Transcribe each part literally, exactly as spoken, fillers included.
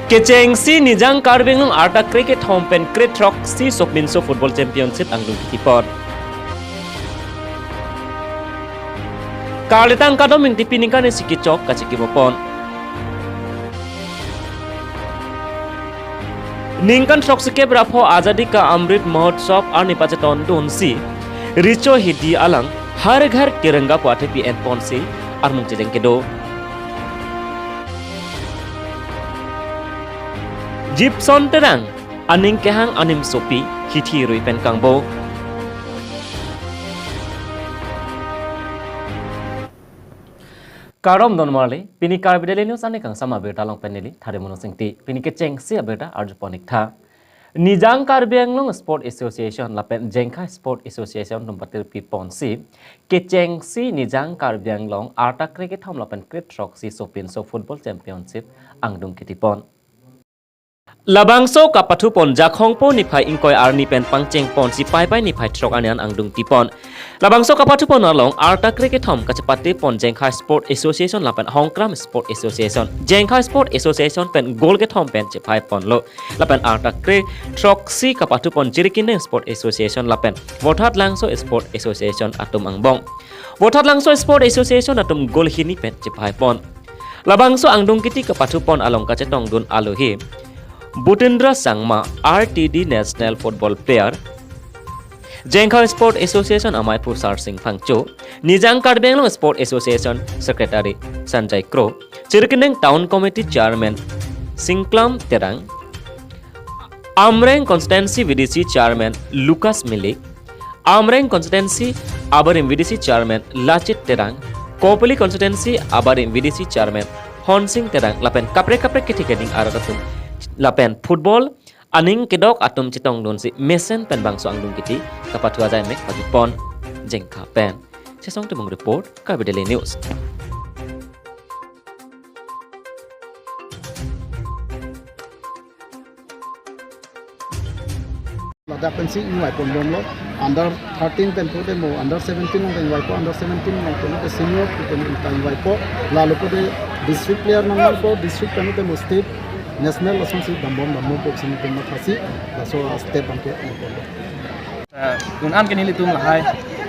Kechengsi Nijang Karbi Anglong arta kre kethom pen kre throksi sopinso Football Championship angdung kitipon. Karlitang Kadom Ingtipi ningkan isi kechok kachikimopon. Ningkan throksikep ra pho Azadi Ka Amrit Mahotsav arni pachetondunsi Richo Hidi alang Har Ghar Tiranga pu athepi enponsi armung chejeng kedo. Jipson Terang aning kehang animsopi hithi rui pen kangbo. Kardom don marli, pini Karbi Daily News ani kangsam abirta along pen neli Thare Mono Singti. Pini kechengsi abirta arjupon ik tha. Nijang Karbi Anglong Sport Association lapen Jengkha Sport Association atum patirpiponsi kechengsi Nijang Karbi Anglong arta kre kethom lapen kre throksi sopinso Football Championship angdung kitipon. Labangso kapathupon Jakhong po niphai ingkoi arni pen pangchengponsi Paipai niphai throk arni an angdung tipon. Labangso kapathupon along arta kre kethom kachepatepon Jengkha Sport Association lapen Hongkram Sport Association. Jengkha Sport Association pen goal kethom pen chephaiponlo. Lapen arta kre throksi kapathupon Jirikindeng Sport Association lapen Vothatlangso Sport Association atum angbong. Vothatlangso Sport Association atum goal hini pen chephaipon. Labangso angdung kiti kapathupon along kachetongdun alohi Bhutendra Sangma, R T D national football player, Jengkha Sport Association amei Pusar Sing Phangcho, Nijang Karbi Anglong Sport Association Secretary Sanjay Kro, Jirikindeng Town Committee Chairman Singklam Terang, Amreng Constituency V D C Chairman Lucas Milik, Amreng Constituency abarim V D C Chairman Lachit Terang, Kopili Constituency abarim V D C Chairman Honsing Terang lapen kaprek kaprek kethe keding arat atum lapen football aning kedok atum chetongdunsi mesen pen bangso angdung kiti kapathu ajai mek pajutpon Jengkha pen. Chesong Timung report, Karbi Daily News. Ladak pensi ingvaiponbomlo, under thirteen pen pute mo under seventeen along ingvaipo, under seventeen along pute senior pute mo ingvaipo, lalu pute district player nangpo, district pen pute mo state, national lasonsi dambom dambompo pusi nelitum mathasi, laso step abangke ingponlo. Eh, un-an ke nelitum lahai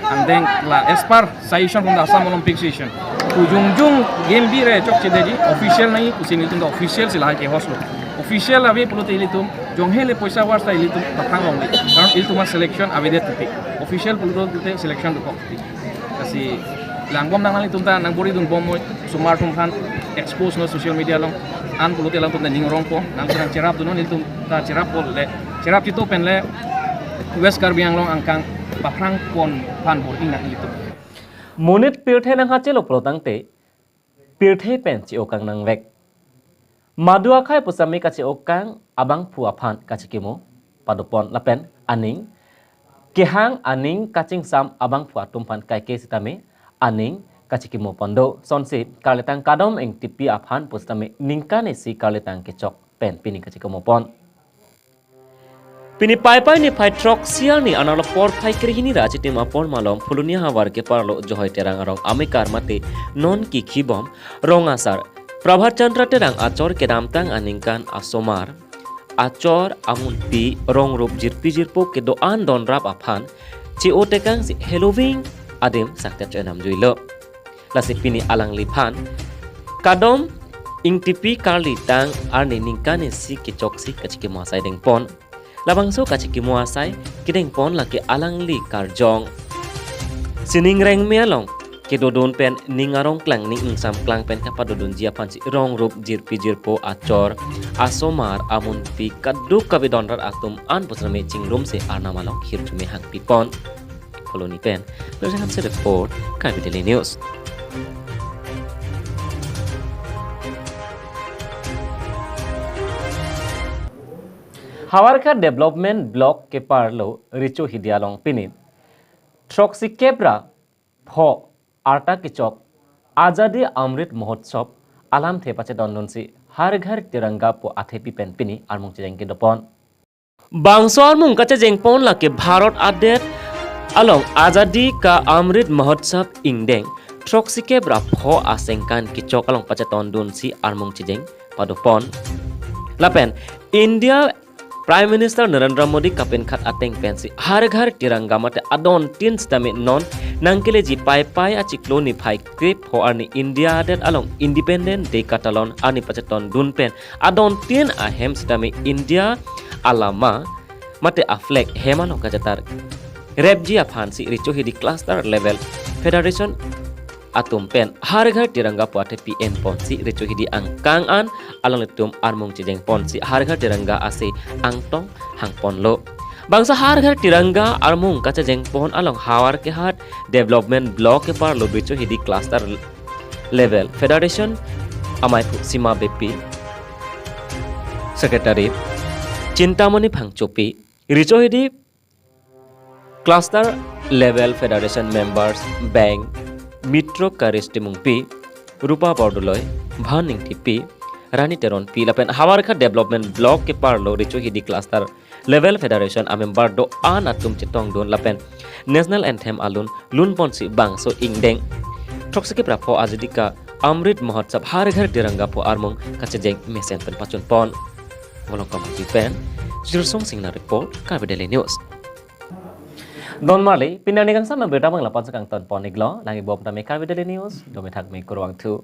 angdeng la as per suggestion from the Assam Olympic Association. Kujungjung game bi re chokchedeji official nangji pusi nelitum ta official si lahai ke-host lo. Official ave pulote ilitum jonghe le poisa varsa ilitum pathang longle. Karon ilitum selection avedet titi. Official pulote selection dokok titi. Lasi langbom nang nanglitum ta nangboridunbom mo osomar atum aphan expose lo social media along. An pulote alangtum ta ningrongpo. Nangtum nangcherapdunnon, ilitum ta cherappo le. Cherap chito pen le West Karbi Anglong angkang paphrangpon aphan bor-i nang ilitum. Monit pirthe nanghachelo pulotangte pirthe pen che-okang nangvek. Madu akhei pusitame kache-okang abangphu aphan kachekimo padopon lapen aning kehang aning kachingsam abangphu atum aphan kaike sitame aning kachekimopon do. Sonsi Karlitang Kadom Ingtipi aphan pusitame ningkan isi karlitang kechok pen pini kachekimopon. Pini Paipai niphai throksi arni anerlo porphai krehini ra achitim apor malom Phuloni havar keparlo Johoi Terang arong amekar mate non kikhibom rong asar Prabhat Chandra Terang achor kedamtang aningkan asomar achor amunpi rongrup jirpi jirpo kedo-an donrap aphan che-otekangsi heloving adim saktet cho-enam juilo. Lasi pini alangliphan Kadom Ingtipi karlitang arni ningkan isi kechoksi kachekimo asai dengpon. Labangso kachekimo asai kedengpon lake alangli karjong sining rengme along kedodun pen ning arong klang ning ingsam klang pen kapadodunji aphansi rongrup jirpi jirpo achor asomar amunpi kaduk kabe donrap atum an pusitame chingrumsi arnam along hirjume hangpipon. Phuloni pen Lorjang Hanse report, Karbi Daily News. Havarkhat Development Block keparlo Richo Hidi along pini throksikep ra pho arta kechok Azadi Amrit Mahotsav alamthe pachedondunsi Har Ghar Tiranga pu athepi pen pini armung chejeng kedopon. Bangso armung kachejengpon lake Bharat adet along Azadi Ka Amrit Mahotsav ingdeng throksikep ra pho asengkan kechok along pachetondunsi armung chejeng padopon. Lapen India Prime Minister Narendra Modi kapenkhat ateng pensi Har Ghar Tiranga mate adontin sitame non nangkeleji Paipai achiklo niphai krepho arni India adet along Independence Day katalon arni pachetondun pen adontin ahem sitame India alama mate a flag hem along kachetar repji aphansi Richo Hidi Cluster Level Federation atum pen Har Ghar Tiranga pu athepi enponsi Richo Hidi angkang an alanglitum armung chejengponsi Har Ghar Tiranga ase angtong hangponlo. Bangso Har Ghar Tiranga armung kachejengpon along Howraghat Development Block keparlo Richo Hidi Cluster Level Federation amaiphu Sima Beypi, Secretary Chintamani Phangchopi, Richo Hidi Cluster Level Federation Members Bank Mitro Karis Timungpi, Rupa Bordoloi, Bhan Ingtipi, Rani Teronpi lapen Howraghat Development Block keparlo Richo Hidi Cluster Level Federation amember do-an atum chetongdun lapen National Anthem alun lunponsi bangso ingdeng throksi kre phra pho ajadi ka Amrit Mahotsav Har Ghar Tiranga pu armung kachejeng mesen pen pachunpon. Molongkom api pen Jirsong Singnar report, Karbi Daily News. Don marli, pini arni kangsam abirta abang lapu-an si kangtonpon-iklo, langibom tame Karbi Daily News, dome thakme kurvangthu.